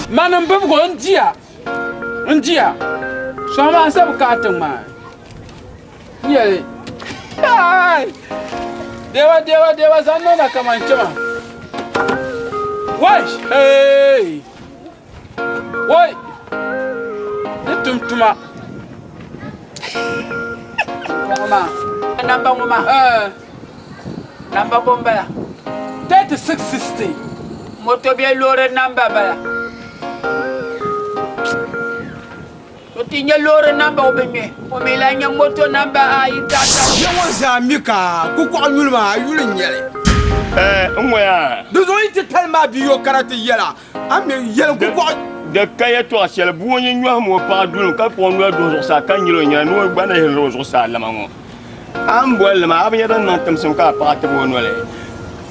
Mani n bibigi o n diya n diya sɔŋ maa n sa bi kaai tiŋ maa n yɛli deeba deeba deeba zaŋ niŋ na kaman kpɛma wai hey wai ni tum tuma ŋɔ maa namba ŋɔ maa namba bɔ n-bala 3660 moto bee loori namba bala to ti nyɛ loori namba o bi ŋmɛ o mi lahi nyɛ moto namba ayi taɣitaɣi Ya ŋɔ zaa mi ka kukɔɣu nyuli maa a yuli n-nyɛli. Ɛɛ n ŋɔya. Di zuɣu yi ti tali maa bia yo kariti yɛla a mi yɛli kukɔɣu. Di ka yɛtɔɣ shɛli bua n-yi nyɔhim o paɣa duli ka kpuɣi noli duhi zuɣusaa ka nyili o nyina ni o gba na yihirila o zuɣusaa lama ŋɔ. A ni boli li maa, a bi nya din niŋ timsim ka a paɣa tib o noli.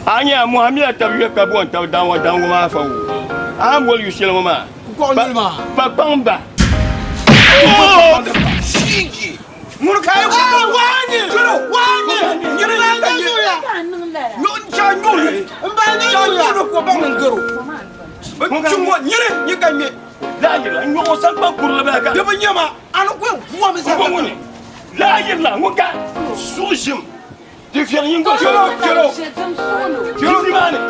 A nya a mɔhi mila tab yuya ka booni tab daŋɔ daŋgo maa fa wuu. A ni boli yu shɛli ŋɔ maa, pa kpaŋ ba. Laayirila ŋun ka suɣu ʒim ti fiɛŋ yiŋgo Kelo kelo kelo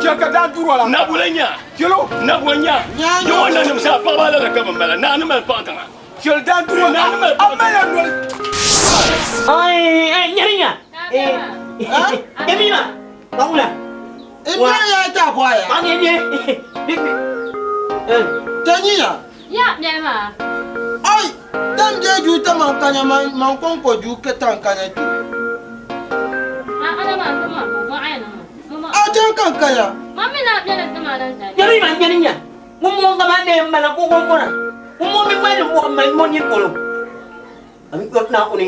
chɛ ka daa duri o la. Nabula nya kelo nabula nya yawa nanim zaa paɣaba alala ka bɛ mala naa ni mali paɣa tiŋa kelo daa duri o la a mali a noli. Ai ai nyarinya. Eh. Emima. Bangula. Wa ya ta boya. Ma nye nye. Big. Eh. Taniya. Ya nɛma. Ai, tam je ju ta man kanya man man kon ko ju ke tan kanya tu. A ana ma ma ma ai na ma. A tan kan kanya. Ma mi na na ta ma na ta. Nyari ma nyari nya. Mo mo ga ma ne ma na ko ko ko na. Mo mo mi ma ni mo ma mo ni ko lo. Ami ko na ko ni.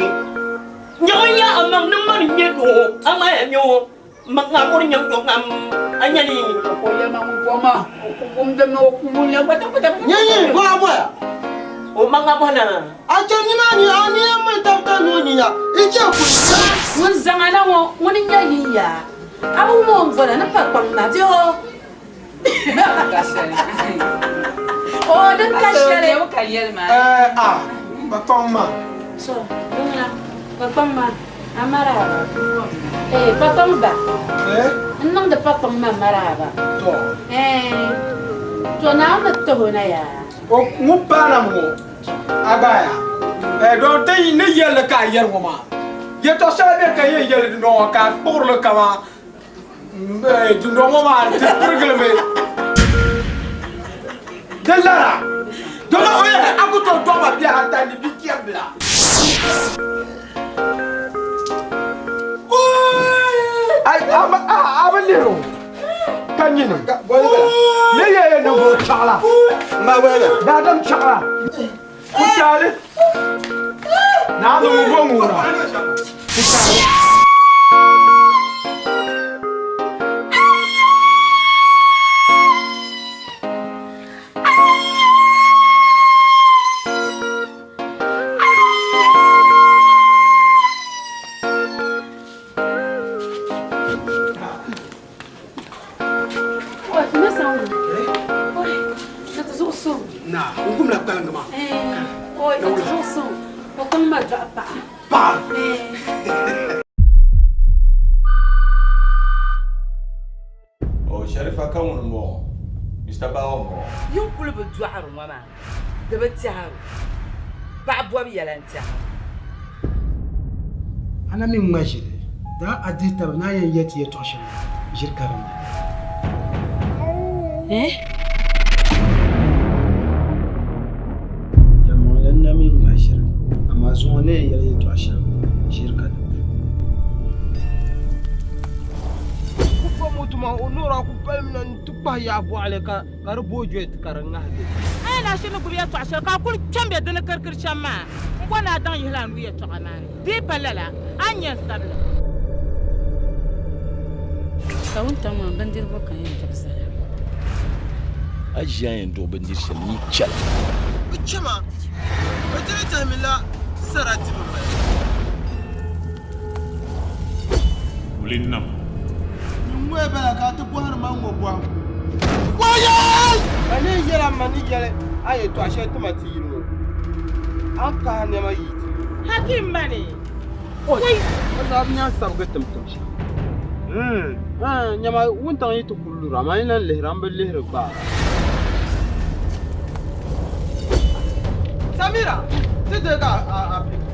Nyari nya amang ni ma ni nye do. Ama ya nyo. Ma nga mo ni nyang do ngam. Anya ni. Ko ya ma ko ma. Ko gum de no ko mu nya ba ta ba ta. Nyi bo bo ya. O ma nga bo na. A che ni ma ni a ni ma ta ta no ni ya. I che ku. Ŋun zaŋ a na ŋɔ ŋuni n-nyɛ yinya. A bi wum o ni vola ni pa kpaŋ ma bɛ o. O din ka shɛli. Ɛɛ a pa kpaŋ ma. So, ŋuna pa kpaŋ ma a maraaba. Ee pa kpaŋ ba. N niŋdi pa kpaŋ ma maraaba. To. Ee to Naawuni ni tahi o na yaa. O ŋun paana mi ŋɔ a gba yaa. Ɛɛ don ti ni yɛlli ka a yɛri ŋɔ maa yɛtɔɣ shɛŋa bɛ ka yɛn yɛli dundɔŋ ŋɔ ka a kpuɣirili kaman dundɔŋ ŋɔ maa ti pirigilimi di lara domi o yɛli a ku tooi dɔɣi ma bihi ata ni bi chɛribila. A bi lihiri o ka nyini ni yɛya ninvuɣ chaɣila daadam chaɣila kutaali naa ni ŋun bo ŋuna kutaali. Na, n gumla kpalingi maa. Paɣa. Oh, Sharifa ka ŋuni m-bɔŋɔ? Mister Bawa m-bɔŋɔ. Yi ni kuli bi dɔɣiri ŋɔ maa, di bi tɛhiri o. Paɣa bɔbu yɛla n-tɛhiri o. A na mi ŋma ʒili, daa a dihi taba ni a yɛn yɛli ti yɛtɔɣ shɛli ʒiri ka di ni. Eh? Yɛlimaŋli n na mi ŋma ʒiri, amaa zuŋɔ ni yɛn yɛli yɛtɔɣ shɛli ʒiri ka di ni. Ku fa moto maa o noori a ku palimina n-ti kpahi yaɣi bɔɣili ka ka di booi joint ka di ŋahigi. A yi lahi shiri ni gbubi yɛtɔɣ shɛli ka a kul kpe m-be di ni kirikiri shɛm maa, m bo ni a daŋ yihila a nuu yɛtɔɣa maa ni. Di yi pa lala, a ni nya n sabila. Ka wuntaŋ maa bindirigu ka yɛn duɣi zali. A ʒiya yɛn duɣi bindir shɛli ni chɛla. Bɛ chɛ ma, bɛ ti ni tɛhimila sarati bɛ mali. Wuli nam. Nyin ŋɔya bala ka a ti bɔhiri ma ŋ-ŋɔ bɔhigu. Wayai! Ma ni yɛli a ma ni yɛli a yɛtɔɣ shɛli ti ma ti yili ŋɔ, a ni kahi nɛma yi ti. Hakim mani. Oi! O zaa bi nya sabigi timtim shɛm. Nyama wuntaŋ yi ti kul lura, amaa yi lan lihira, m bi lihiri gbaai. Samira, ti deegi a pipi.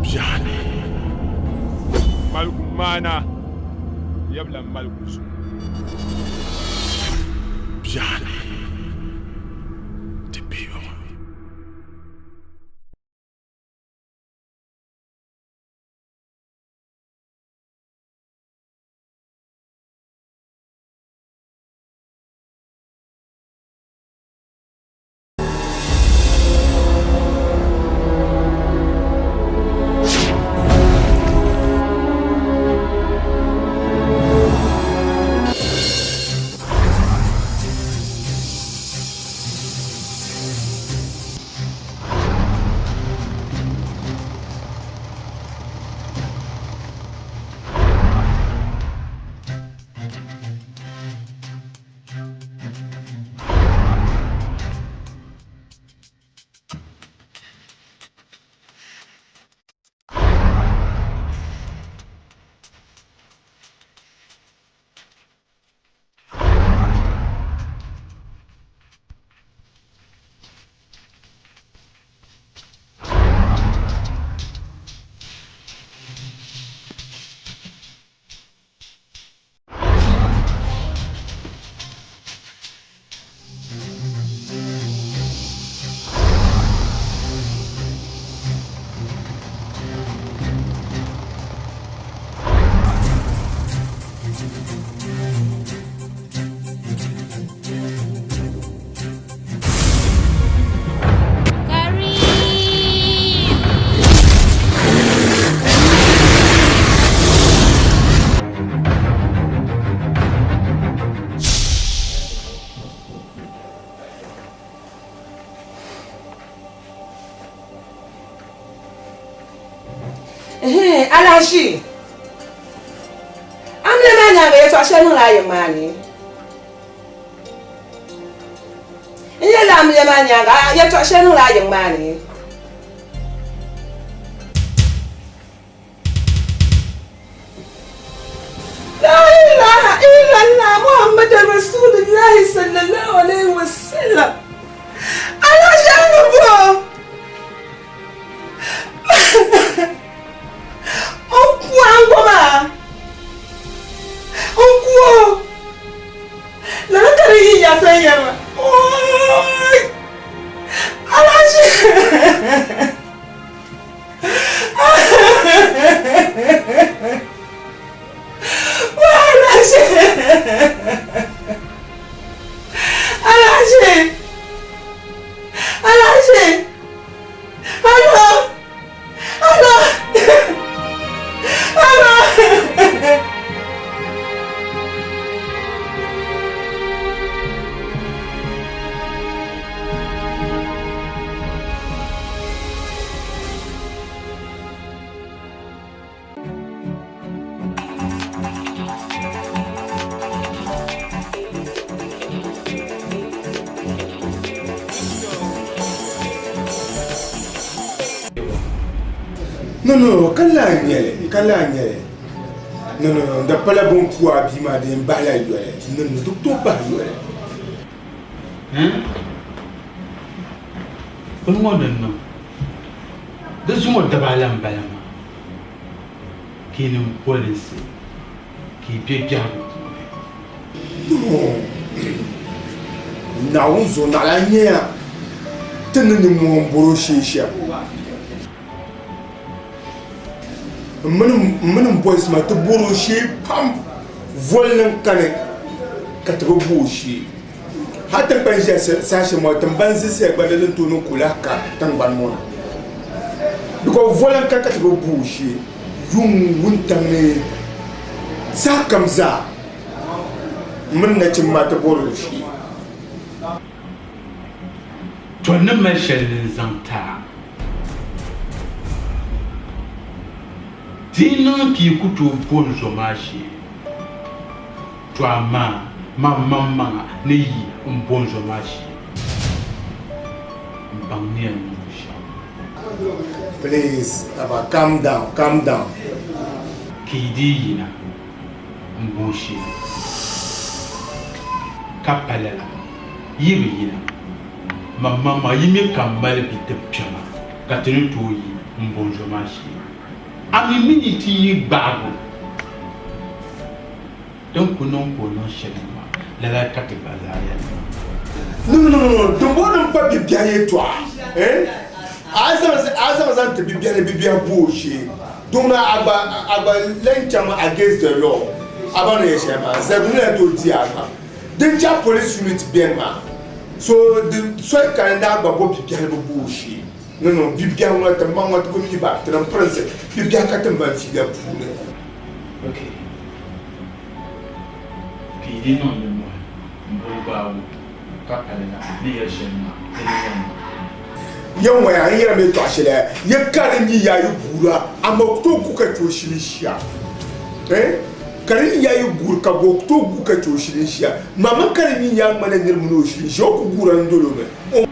Biɛɣuni maligu maana yɛbila maligu zuɣu. Biɛɣuni ti bɛ ŋɔ. Alahachi amiliya maa nyaaŋa yɛtɔɣ shɛli niŋla a yiŋ maa ni. N yɛlila amiliya maa nyaaŋa yɛtɔɣ shɛli niŋla a yiŋ maa ni. La ilaha illallah Muhammadan Rasulullahi sallallahu alaihi wasallam. Alahachi a ni bɔ. N ku ango maa. N ku o. Lala ka di yi ya san yɛri ma. Ooi! Alahachi! Alahachi! Alahachi! Alahachi! Alo! Alo! Alo! No no ka lahi nyɛli ka lahi nyɛli no no no di pala bin ku a bia maa din bahila yoli no no di ku tooi bahi yoli. Bini ŋɔ ni niŋ di zuŋɔ daba la m-bala maa ka yi niŋ polinsi ka yi be biɛhigu puuni. Naawuni zuɣu naɣila nyɛya ti ni niŋ ŋɔ m-bɔr o shee shɛm. M mini m boys maa ti bɔr o shee pam voli ni n-kani ka ti bi bo o shee. Hal tiŋkpani ʒiya saha shɛli maa tiŋgbani zilisiya gba di ni tooi niŋ ka o lahi ka tiŋgbani ŋɔ ni. Because voli n-kani ka ti bi bo o shee yuŋ wuntaŋ ni saha kam zaa m mini nachimba maa ti bɔri o shee. Tɔ n ni mali shɛli ni n zaŋ ti a. Di yi niŋ ka yi ku tooi bo n zo maa shee, to amaa man maŋmaŋa ni yi m-bo n zo maa shee m-baŋ ni yɛn niŋ shɛm. Please, Baba, calm down, calm down. Ka yi dii yina m-bo o shee, ka pa lala, yi bi yina. Man maŋmaŋa yi mi ka m mali bidib kpɛma ka ti ni tooi yi m-bo n zo maa shee. A mi mi ni ti yi gbaag o, din ku niŋ ka o niŋ shɛli maa, lala ka ti gba zaa yɛn niŋ. No, no, no, no, dimbɔŋɔ nim pa bibiɛhi yɛtɔɣa, eh? A zaŋ a zaŋ zaŋ ti bibiɛhi ni bibiɛhi bo o shee, doŋna a gba a gba lan chaŋmi against the law, a baŋ ni yɛli shɛli maa, zaligu ni lan tooi di a gba. Din chaŋ police unit beni maa, so di soli kani ni a gba bo bibiɛhi ni bi bo o shee. No no bibiɛhi ŋɔ ti maŋ ŋɔ ti bi mi ba ti niŋ pirinsi bibiɛhi ka tin ban fiila puuni. Ok ka yi dii niŋ nimmohi m bo gbaabu ka pali la ni yɛli shɛli maa di ni yɛn niŋ. Ya ŋɔ yaa n yɛra mi tɔɣa shɛli ya ya ka di nyi yaa yi guura amaa ku tooi gu ka che o shili shia eh ka di nyi yaa yi guuri ka bo ku tooi gu ka che o shili shia maa mi ka di nyi yaa ŋmanila niri mini o shili shia o ku guura n doli o mi o.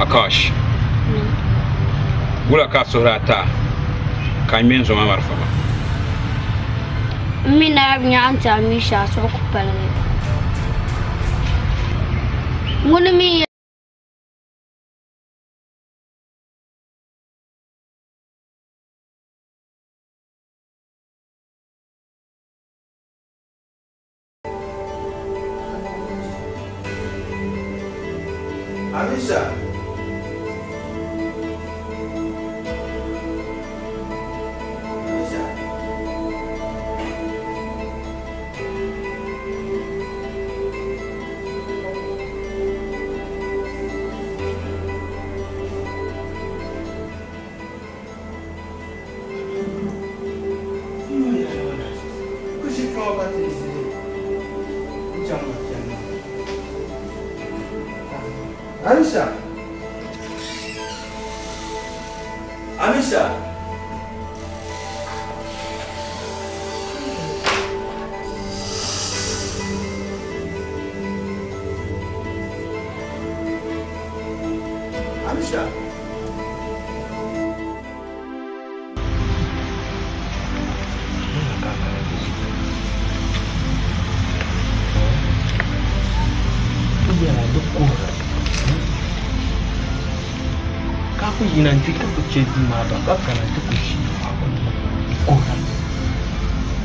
Akash, wula ka a suhuri ata ka n ŋme n zo maa marafa maa? M mi naa bi nyaɣi n-ti a Amisha a suhu ku paligi. Ŋuni mi Amisha. Amisha. Amisha. Amisha. Amisha. Ka ku yina nti ti ku chɛ duu maa bahi ka kana nti ku ʒi n-kuhira.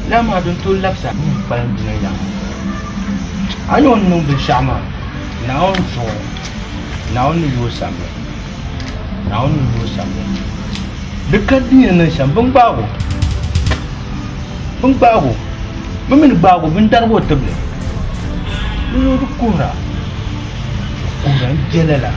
Lala maa din tooi labisi a ni kpalim dunia yaɣa ŋɔ. A ni o ni niŋ binshɛɣu maa, Naawuni zuɣu, Naawuni ni yooi samli. Naawuni ni yooi samli. Di ka di ni niŋ shɛm, bɛ ni gbaag o. Bɛ ni gbaag o. Bɛ mi ni gbaag o, bɛ ni darig o tibili. Di zuɣu di kuhira, di kuhira n-je lala.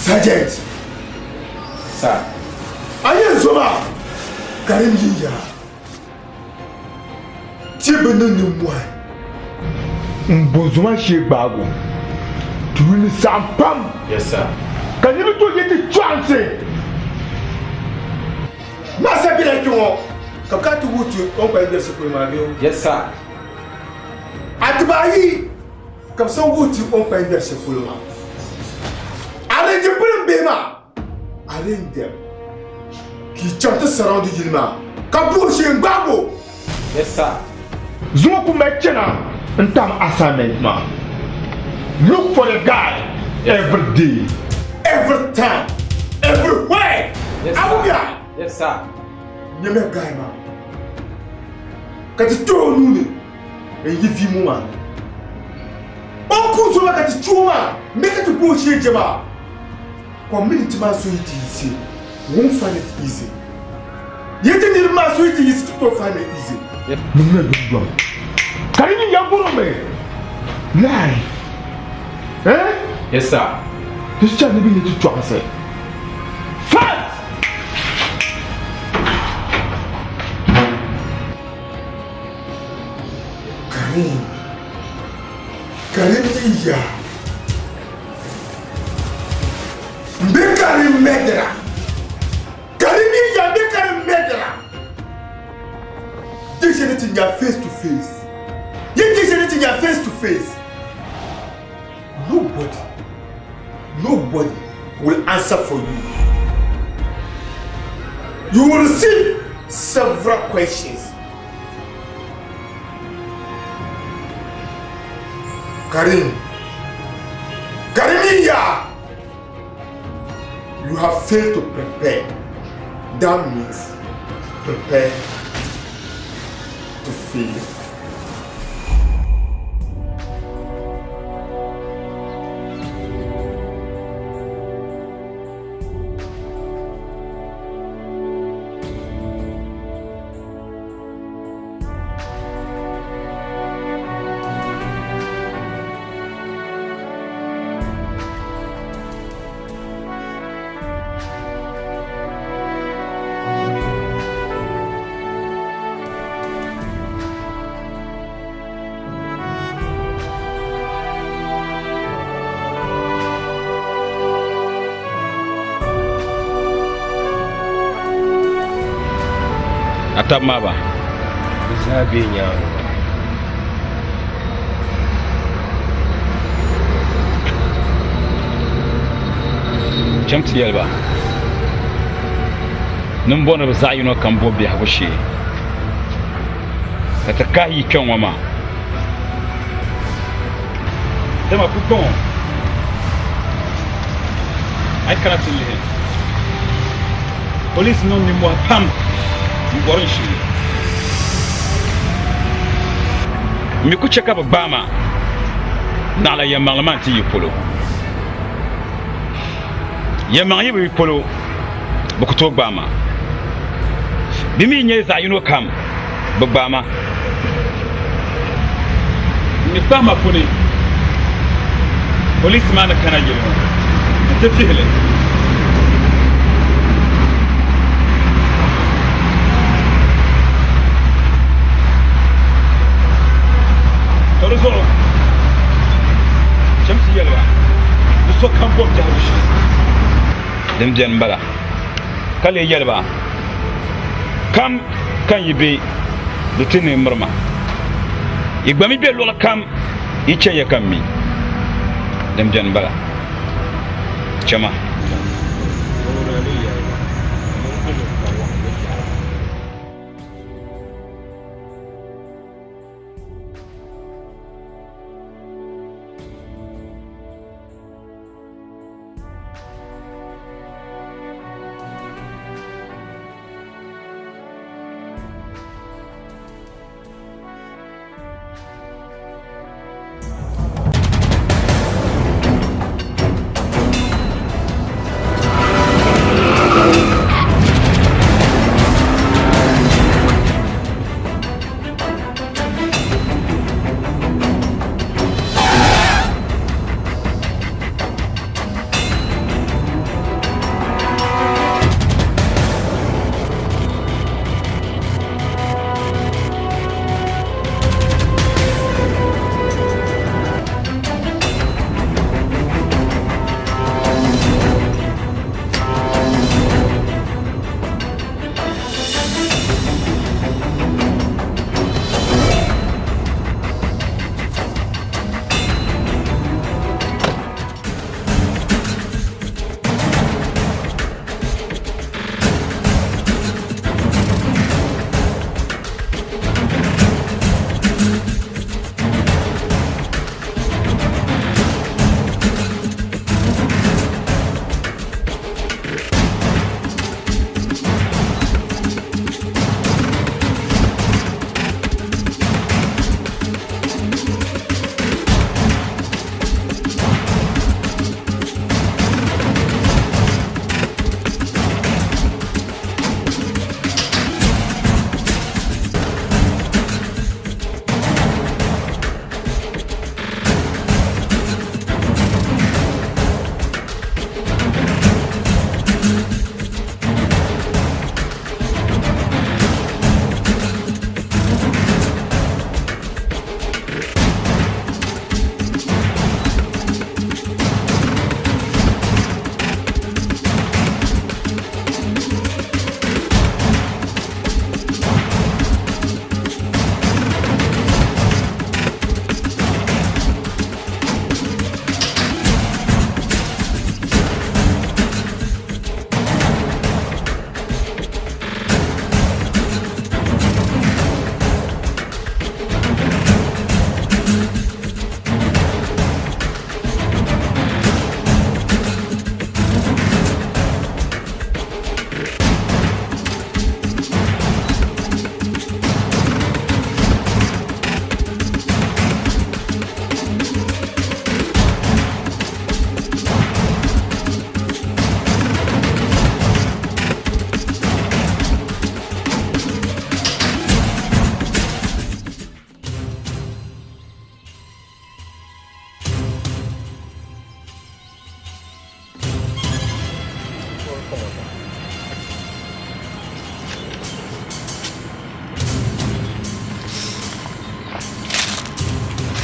Sergeant. Sir. A yɛn zo maa Karim yi yaa. Ti bi niŋ nimmohi m-bo zoma shee gbaagu tuuli ni saɣim pam. Yes sir. Ka niriba tooi yɛ ti chɔɣinsi. Masa bela kpe ŋɔ ka bɛ kana ti wuhi ti o ni kpalim beri shikuru maa bee? Yes sir. A diba ayi ka bɛ sa wuhi ti o ni kpalim beri shikuru maa. Arrange bilim bihi maa. Arrange them ka yi chaŋ ti surround yili maa ka bo o shee n-gbaag o. Yes sir. Zuŋɔ ku mali chana n-tam assignment maa. Look for the guy every day, every time, everywhere. Yes sir. Abuja. Yes sir. Nyamiya guy maa ka ti tooi o nuu ni n-yi vi ŋɔ maa ni. O ni ku so maa ka ti chu o maa mi ka ti bo o shee je maa. Community maa so yi ti yiɣisi won't find it easy. Yi ti niriba maa so yi ti yiɣisi ti tooi find it easy. Niŋmi dundɔŋ ka di nyɛ yagoro mi life eh? Yes sir. Di chani ni bi nyɛ ti chɔɣinsi fast. Karim Karim yi yaa. N be Karim mɛdira. Karim yi ya n be Karim mɛdira. Di ʒe ni ti nya face to face. Yi di ʒe ni ti nya face to face. Nobody, nobody will answer for you. You will receive several questions. Karim, Karimiya, you have failed to prepare. That means prepare to fail. A taba maa ba? Bɛ zaa be nyaaŋa maa. Cham ti yɛli ba ni m bɔri ni bɛ zaɣ yino kam bo biɛhigu shee ka ti kahi yi kpɛŋ ŋɔ maa. Dama pumpɔŋɔ a yi kana ti lihi polisi niŋ nimmɔhi pam m-bɔri n shee. M mi ku chɛ ka bɛ gbaai ma naɣila yɛlimaŋli maa nti yi polo. Yɛlimaŋli yi bi yi polo, bɛ ku tooi gbaai ma. Bɛ mi yi nya zaɣ yino kam, bɛ gbaai ma. N mi kpahima puni polisi maa ni kana yili ŋɔ nti pihi li. To di zuɣu cham ti yɛli ba ni sokam bom biɛhigu shee. Din beni m-bala, ka lee yɛli ba, Kam ka n yi be, di ti ni miri ma. Yi gba mi be luɣili kam yi chɛ ya ka m mi. Din beni m-bala. Chama.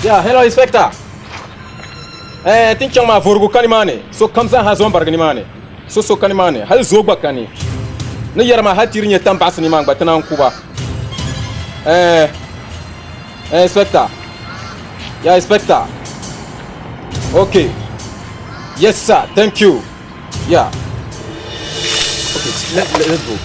Yeah, hello inspector. Eh, tin chaŋ maa vorigu ka nimaani. So kam zaa ha zon barigi nimaani. So so ka nimaani. Hali zoo gba kani. Ni yɛri maa hali ti yi di nyɛ tam baɣisi nimaani gba ti naan ku ba. Eh, eh, inspector. Yeah, inspector. Okay. Yes, sir. Thank you. Yeah. Okay, let's go.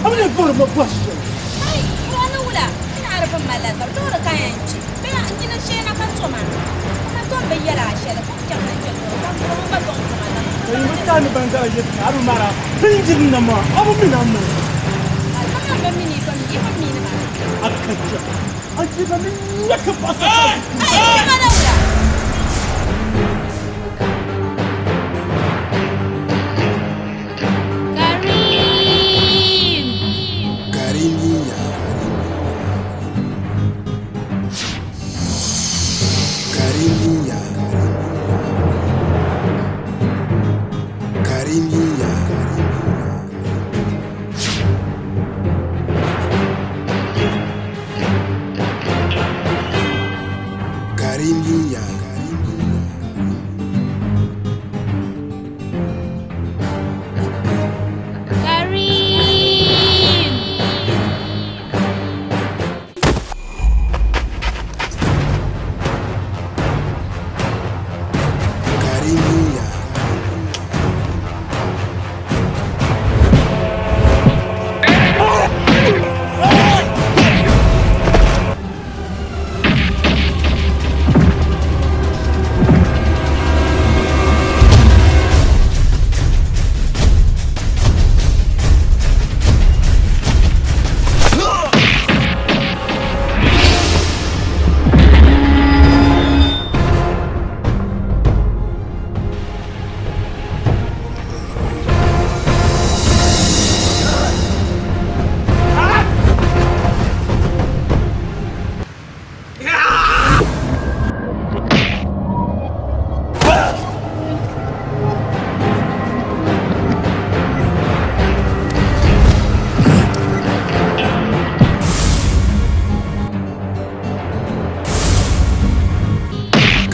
A mi ni bɔri ma bɔri shɛli. Ai, ŋɔ ni wula? Ti ni a di bi mali la zabiri, loori ka yɛn kpe bee a nyini shee na ka toma? Ka tom bi yɛl a shɛli, ka o chaŋ na kpe loori ka m-bɔri o gba tɔŋ tuma niŋ. Ka yi bi taai ni ban zaa yɛli ti a bi mara pindiri na maa, a bi mi ni a mali. Ka kaman bi mi ni yi bi mi ni ma. A ka chɛ a jina ni nya ka paɣa sa ka Ai, ŋɔ ni wula? Karim! Karim yinya. Karim yinya. Karim yinya. Karim yinya. Karim!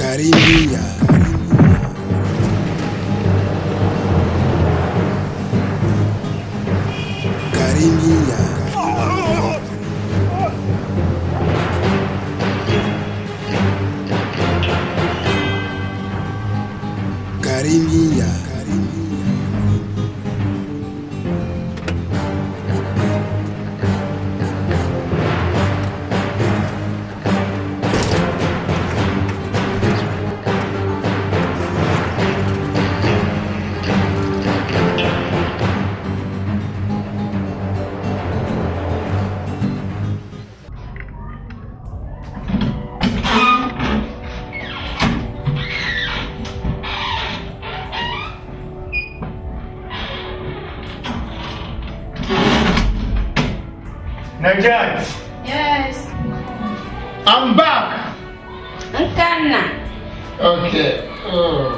Karim yinya. Karim yinya. Karim yinya. Karim yinya. Najat. Yes. I'm back. N kanna. Okay. Oh.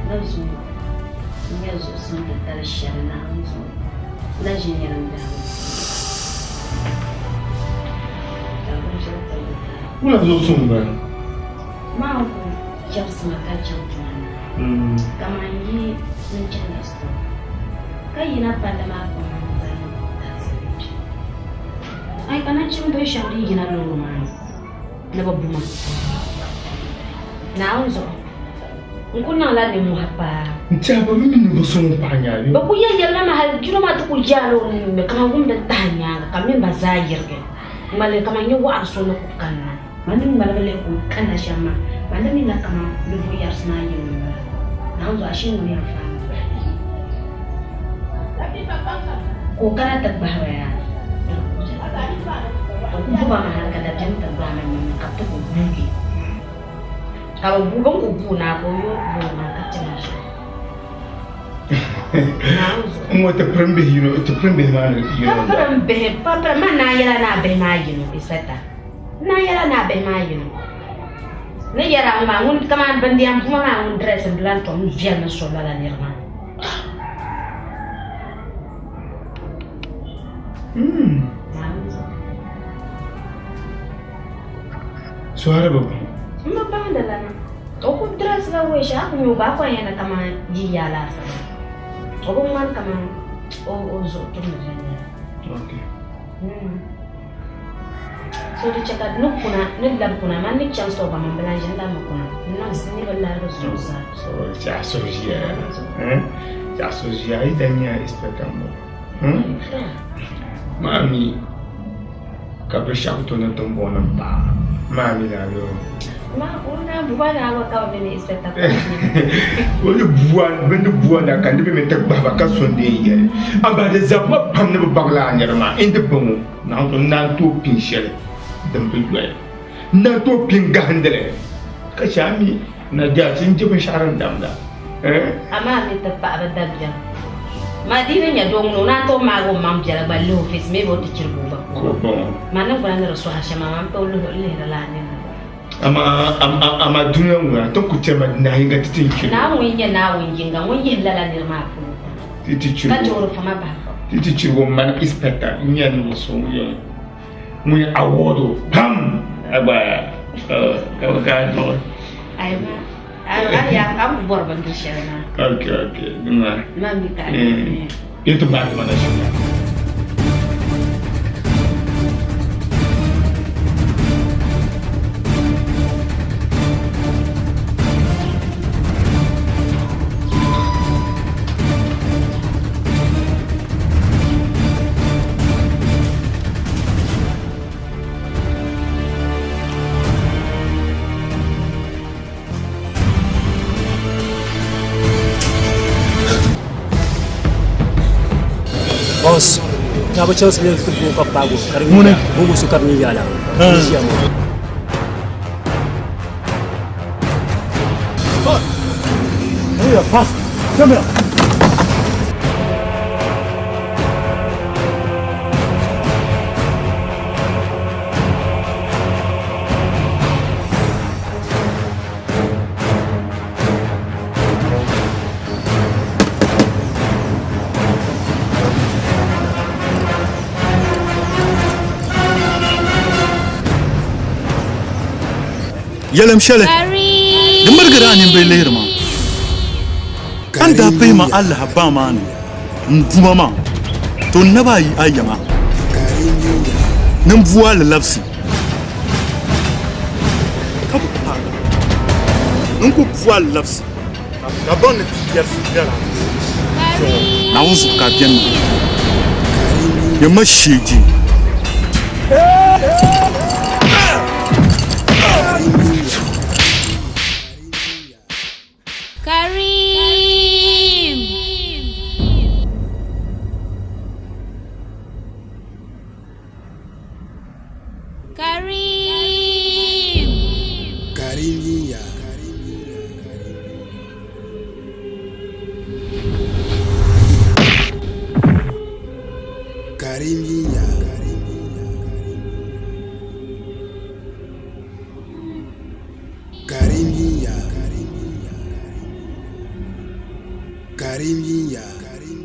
Na zuŋɔ n-nyɛ zuɣusim titali shɛli Naawuni zuɣu na ʒi niriba biɛhigu ka binshɛli tibigi zaa. Wula zuɣusim m-bala? Maa ku chɛbisi ma ka chaŋ tuma ni kaman yi ni chani store ka yina palli maa kpaŋ n-zani taxi kpe. Ai ka nachimbil shɛba din yina loori maa ni ni bɛ bu ma. Naawuni zuɣu n ku niŋla nimmohi paa. N tɛha bɛ mi ninvuɣ so ŋun paɣi nyɛ a bee? Bɛ ku yɛli yɛli ma mi hal dino maa ti ku yaala o nini ŋme kaman wumdi tahi nyaaŋa ka m mini ba zaa yirigi ŋmaligi kaman nyɛ wɔɣiri so ni ku kanna. Man ni ŋmaligi lihi ka o kanna shɛm maa, man ni mi na kaman ninvuɣ yɛrisi maa yino m-bala. Naawuni zuɣu ashee ŋuni yɛn faai ma bahi. Ka o kana ti gbahi ba yaa, bɛ ku bu ba mi hal ka dabiɛm ti gbahi ma nyam ni ka bɛ ti ku guugi. Ka bɛ guui bɛ ni ku guui naai ka o yo loori maa ka chɛ ma ʒiya. Naawuni zuɣu. N ŋɔ ti pirim bihi yino, ti pirim bihi maa ni yino. Pa pirim bihi, pa pirim, man naan yɛla ni a bihi maa yino, Isata. N naan yɛla ni a bihi maa yino. Ni yɛra ŋɔ maa ŋun kamani bindiɛm buma maa ŋun dress n lan tom viɛli ni so lala niri maa. So a di bi baŋ. M bi baŋdi lana. O ku dress la wei shɛli a ku nya o gba a ku yɛn ni kamani yiya laasabu. O bi ŋmani kamani o zuɣu tumdi viɛnyɛla. Okay. So di chɛ ka ni kuna ni labi kuna man ni chaŋ so gba man bi lan ʒini labimi kuna n niŋ n ni bi larigi zuɣu zaa. So chɛ a suhu ʒiya chɛ a suhu ʒiya a yi daa nya inspector m-bɔŋɔ maa mi ka binshɛɣu ku tooi niŋ tiŋbɔŋɔ paai maa mi laa yoo. O ni bua bɛ ni bua na ka niriba mi ti gbahi ba ka so n-dee yɛli amaa di zabima pam ni bɛ baŋ lala niriba maa n-di bɔŋɔ Naawuni n naan tooi pin shɛli din bi yɔli n naan tooi pin gahindili ka chɛ a mi na jaachi n-je binshɛɣu din damda. Amaa a mi ti paɣiba dabiɛm. Ma di ni nya doo ŋuni o naan tooi maagi o maŋ biɛla gba lihi o face maybe o ti chirigi o gba Ko bɔŋɔ. Ma niŋgbuna ni di sɔhi shɛm amaa m tooi lihiri la a nini ni gba. Amaa amaa dunia ŋuna ti ku chɛ ma nahinga ti ti chirigi o. Naawuni n-nyɛ Naawuni yiŋga ŋun yihi lala niri maa polo Ti ti ka chirigi chɛ o. o di fama bahi. Ti ti chirigi o mani inspector n-nyɛ ninvuɣ so ŋun yɛn ŋun yɛn award o pam agba ka bɛ ka duɣi. Ayi ma a ya a bi bɔri bindiri shɛli maa. Okay okay nima. Ma mi ka. Yi ti bahi ti ma na shɛli. Boss, na bi chaŋ sili ti bo ka paago ka di nyɛ bo so ka di nyɛ yaala. Ʒiya ŋɔ. Hey, pass. Come here. Yɛlim shɛli di mirigiri a ninbihi lihiri ma, ka n daa pihi ma alaha baŋ maa ni n duuma maa, to n naba ayi a yiŋa ni m bua li labisi. Ka bi paagi a, n ku bu a labisi ka baŋ ni ti yɛrisi biɛla Naawuni zuɣu ka a beni maa. Yɛmma sheeji. Karim! Karim! Karim yinya. Karim yinya. Karim yinya. Karim yinya. Karim!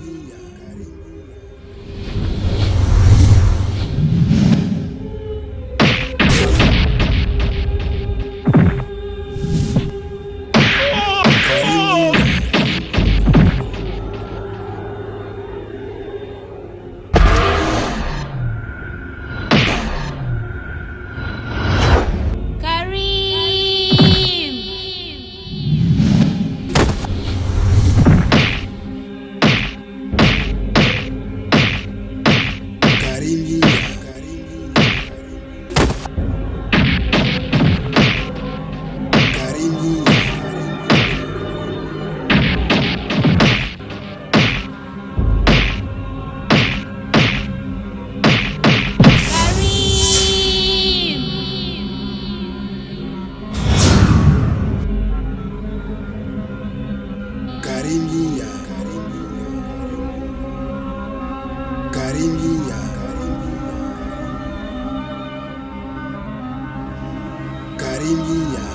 Karim yaa.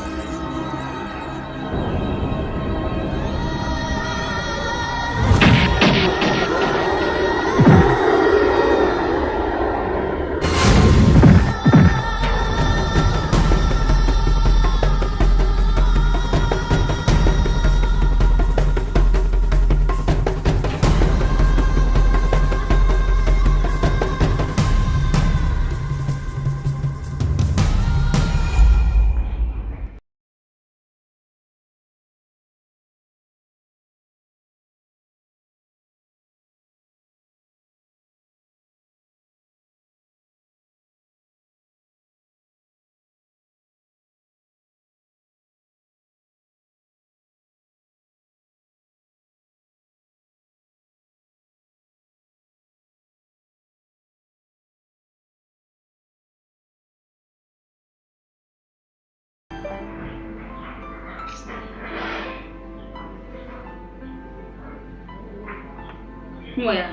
Moya.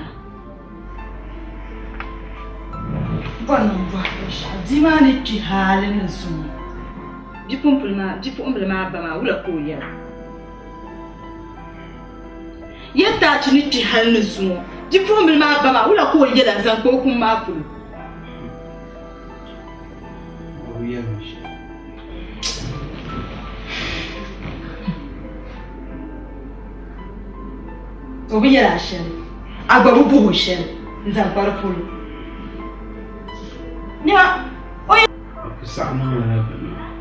Bɔri n bɔri binshɛɣu bia maa ni kpi hali ni zuŋɔ bipuɣimbila maa ba maa wula ka o yɛra? Yɛtaachi ni kpi hali ni zuŋɔ bipuɣimbila maa ba maa wula ka o yɛla n-zaŋ kpa o kum maa polo? O bi yɛli mi shɛli. O bi yɛli a shɛli, a gba bi bɔh o shɛli n-zaŋ kpa di polo. Nima, o O ku saɣi niŋ lala bini maa.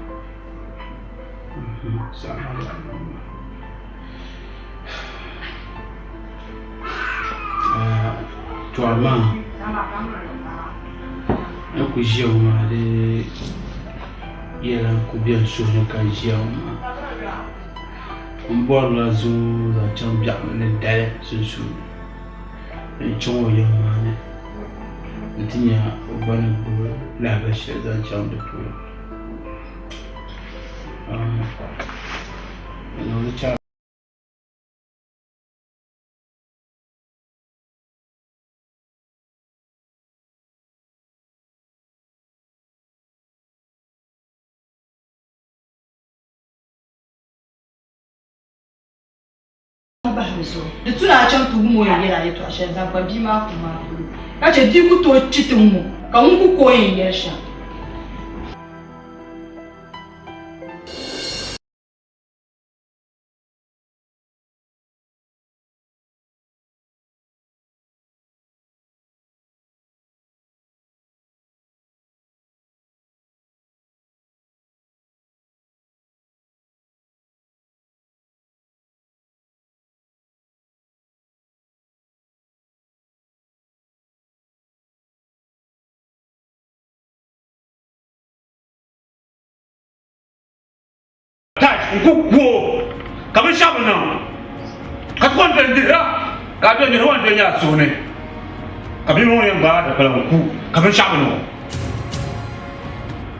O saɣi niŋ lala bini maa. Tɔri maa n ku ʒiya ŋɔ maa di yɛla n ku bɛ n suhu ni ka n ʒiya ŋɔ maa n bɔrila zuŋɔ zaŋ chaŋ biɛɣu ni dali sunsuuni n chaŋ o yiŋ maa ni n ti nya o gba ni gbubi lahabali shɛli zaŋ chaŋ di polo. Bahi di zuɣu. Di tu ni a chaŋ ti wum o ni yɛl a yɛtɔɣ shɛli zaŋ kpa bia maa kum maa polo, ka chɛ bia ku tooi kpi ti ŋ-ŋɔ, ka ŋun ku ku o yɛn yɛli shɛm. Touch n ku ku o ka binshɛɣu bi niŋ ka ti kɔŋ doli dihira ka a doli dihira wan doli nyɛ a suhu ni ka bia ŋɔ yɛn gbaai dikpala n ku ka binshɛɣu bi niŋ o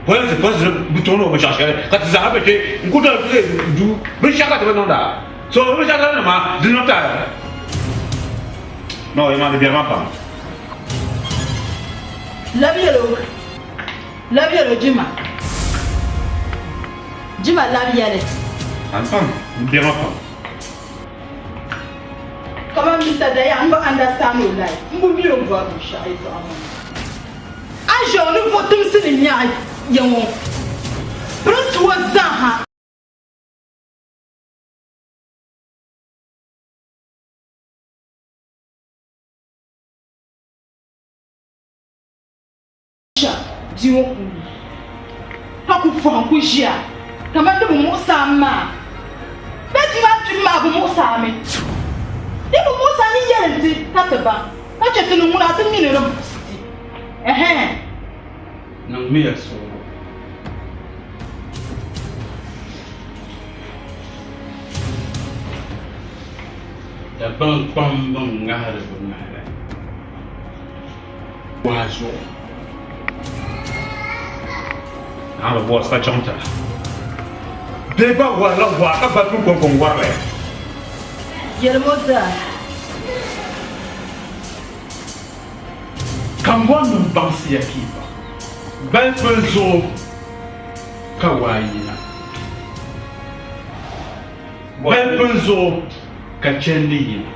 polinsi polinsi bi tooni o binshɛɣu shɛli ka ti zaaha bɛ kpɛ n ku doli duu binshɛɣu ka ti bi niŋda so binshɛɣu ka di maa di niŋ taaya no yɛ maa di biɛri maa pam. Labi yɛl o, labi yɛl o jima. Jima labi yɛli. An pam, n biɛri maa pam. Kaman Mister Daya, m bi understand o life. M bi mi o ni bɔri binshɛɣu yɛtɔɣa ŋɔ ni. A ni ʒe o ni votumsi ni nyaɣi ya ŋɔ, pirinsi ŋɔ zaa ha. Sha bia ŋɔ puuni ka ku fɔhim ku ʒiya kamani di bi muɣisi a maa. Bɛ bia maa kpibu maa bi muɣisi a mi. Di bi muɣisi a ni yɛli nti ka ti baŋ ka chɛ ti ni ŋuna ti mi ni di muɣisi ti. Ɛhɛn. Niŋmiya suɣulo. Dagbaŋ kpamba ŋahiri bɛ ŋahili wahi zuɣu. Naa bi bɔri ka chaŋ tira. Bee gba warila waa ka gba tuui kɔŋko n-wari li. Yɛlimi o zaa. Kambɔnnim baŋsiya kiipa. Gbali pili zuɣu. Ka waa yina. Balipini zuɣu ka chandi yina.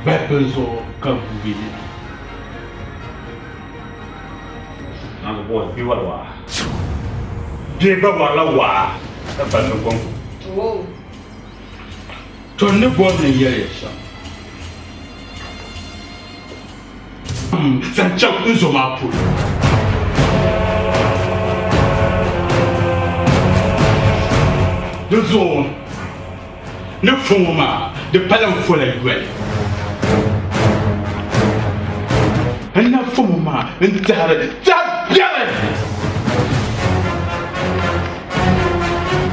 Balipini zuɣu ka guubi yina. Naanzu buwa bɛ wari waa. Bɛ gba warila waa ka balimi gɔŋ. To n ni bɔri ni n yɛli ya shɛm zaŋ chaŋ n zo maa polo. Di zuɣu ni fo ŋɔ maa di pala n fola yoli. N na fo ŋɔ maa n tɛhiri tɛha biɛri.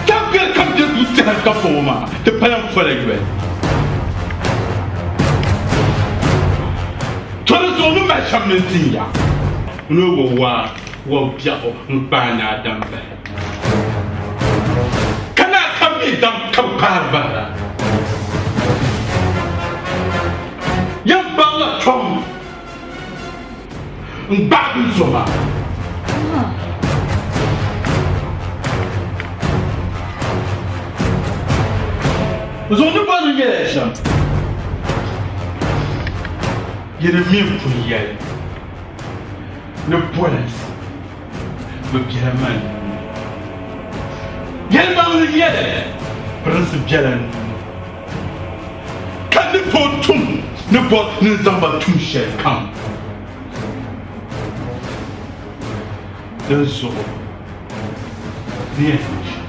Tɛha biɛri kam bɛ duu tɛhiri ka fo ŋɔ maa di pala n fola yoli. To di zuɣu ni mali shɛm ni n tin ya. N o wa waa wa biɛɣu n kpaai naa dam bahi. Ka naa kam mi dam ka bi kpaari bahira. Yɛn baŋla tom n gbaagi n zo maa. N zuɣu ni bɔri ni yɛla shɛm, yi di mi n pun yɛli ni polinsi bɛ bela man nuu ni. Yɛlimaŋli n-nyɛli, pirinsi bela n nuu ni, ka n ni tooi tum ni bɔri ni n zaŋ ba tum shɛlikam. Dinzuɣu ni yɛn niŋ shɛm,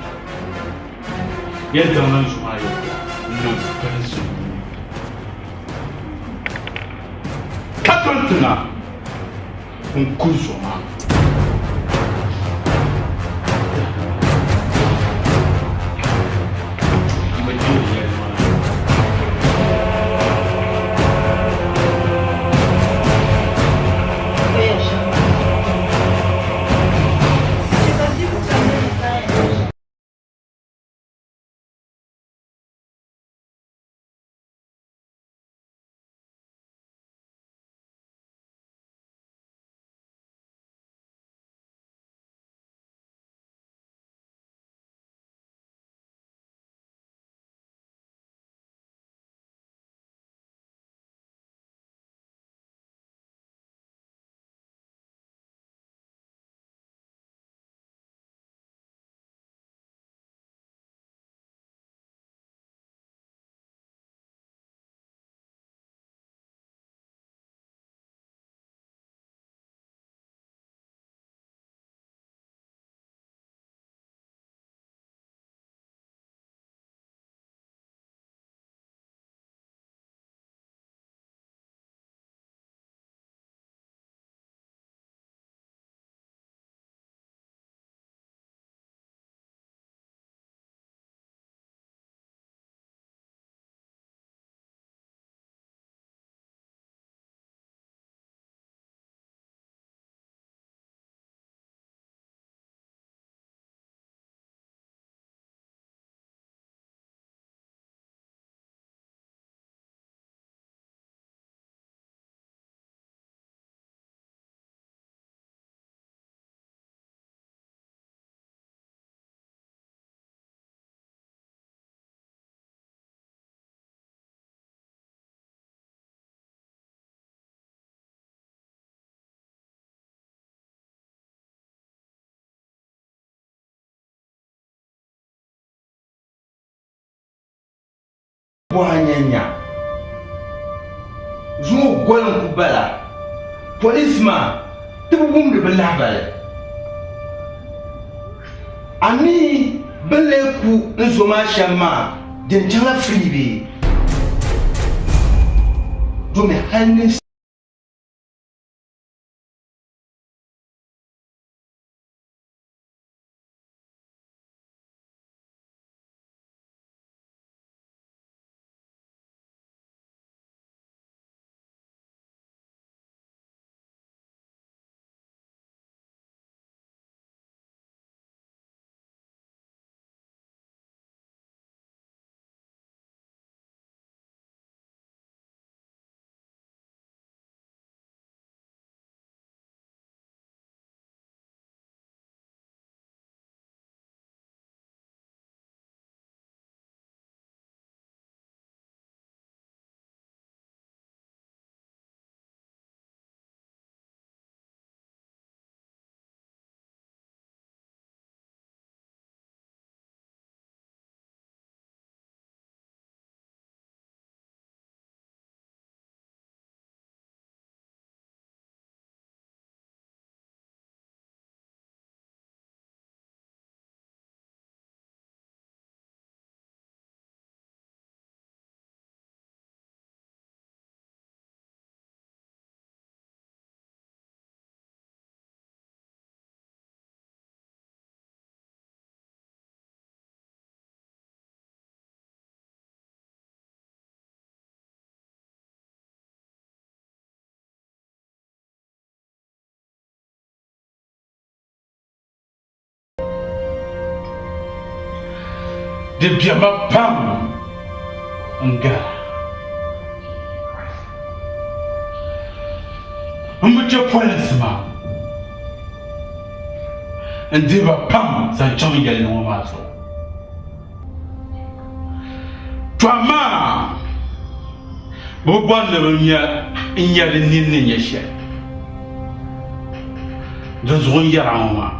yɛn zaŋla n zuɣu maa yɛtɔɣa n-niŋ pirinsi nuu ni, ka doli tiŋa. N ku zuɣu maa. N bi deeri yɛli maa. Bɔha nya nya. Zuŋɔ goli n-ku bala. Polinsi maa ti bi wumdi bɛ lahibali. A mi bɛ ni lee ku n zo maa shɛm maa, din chaŋla free bee? Domi hali ninsal. Di biɛma pam n-gari. M bi chɛ polinsi maa n-dihi ba pam zaŋ chaŋ yɛlli ŋɔ maa zuɣu. To amaa bɛ bi bɔri ni bɛ nya n-nya di nini ni nya shɛli. Dinzuɣu n yɛr a ŋɔ maa,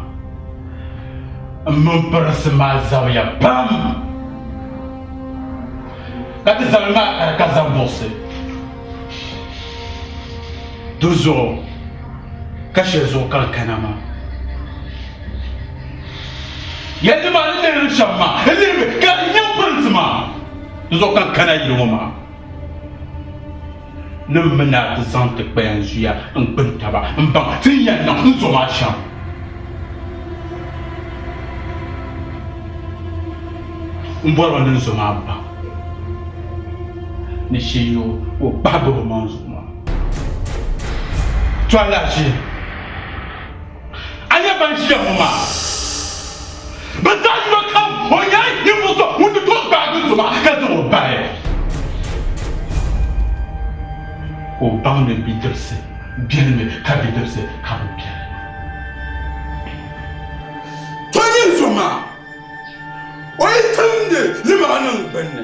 m mini pirinsi maa zabiya pam, ka ti zabili maa ka di ka zabuɣisi. Dinzuɣu ka shɛli zuɣu ka n kana maa. Yɛlli maa ni lihiri shɛm maa, n lihimi ka n nya pirinsi maa. Dinzuɣu ka n kana yili ŋɔ maa. Ni m mini a ti zaŋ ti kpayan zuya n-gbini taba m-baŋ ti ni yɛn niŋ n zo maa shɛm. M bɔrimi ni n zo maa baŋ ni shee o kpahi gbubi o maŋ zuɣu maa. To alahichi! A nya ban ʒiya ŋɔ maa? Bɛ zaa yino kam o nyɛla ninvuɣ so ŋun ni tooi gbaagi n zo maa ka zaŋ o bahi. Ka o baŋ ni bidibisi beni mi ka bidibisi ka bi beni. To nyɛ n zo maa, o yi timdi limaŋ niŋ gbunni,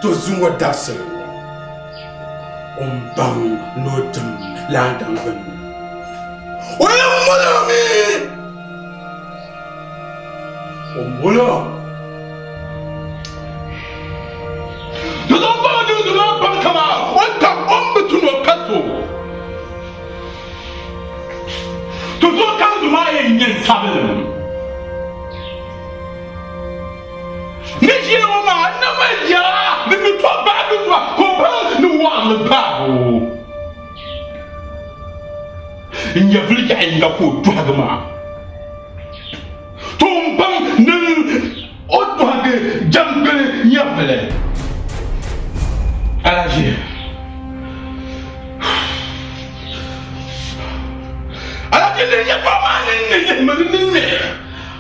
to zuŋɔ dabisili ŋɔ o ni baŋ ni o tim laandaŋ gbunni. O yɛn mol o mi! O mol o! Di zuɣu baŋ ni di maa baŋ kaman o ni tam o ni bi tu ni o pa so. Di zuɣu ka di maa yɛn nyɛ n sabilim. Ni ʒiya ŋɔ maa, n na mali yaa ni ni tɔbu bahi di zuɣu ka o baŋ ni wɔɣinli gbaag o. N nyɛvili yaɣ yiŋga ka o dɔhigi maa. To n baŋ ni o dɔhigi jɛmgbeli nyɛvili. Alaji. Alaji lihi yɛtɔɣa maa ni ni lihimi di ninni.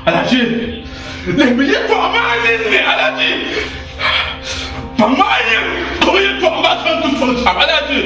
Alaji lihimi yɛtɔɣa maa ninni. Alaji baŋ maa yɛn kpuɣi yɛtɔɣa maa zaŋ ti sɔŋ shɛm. Alaji.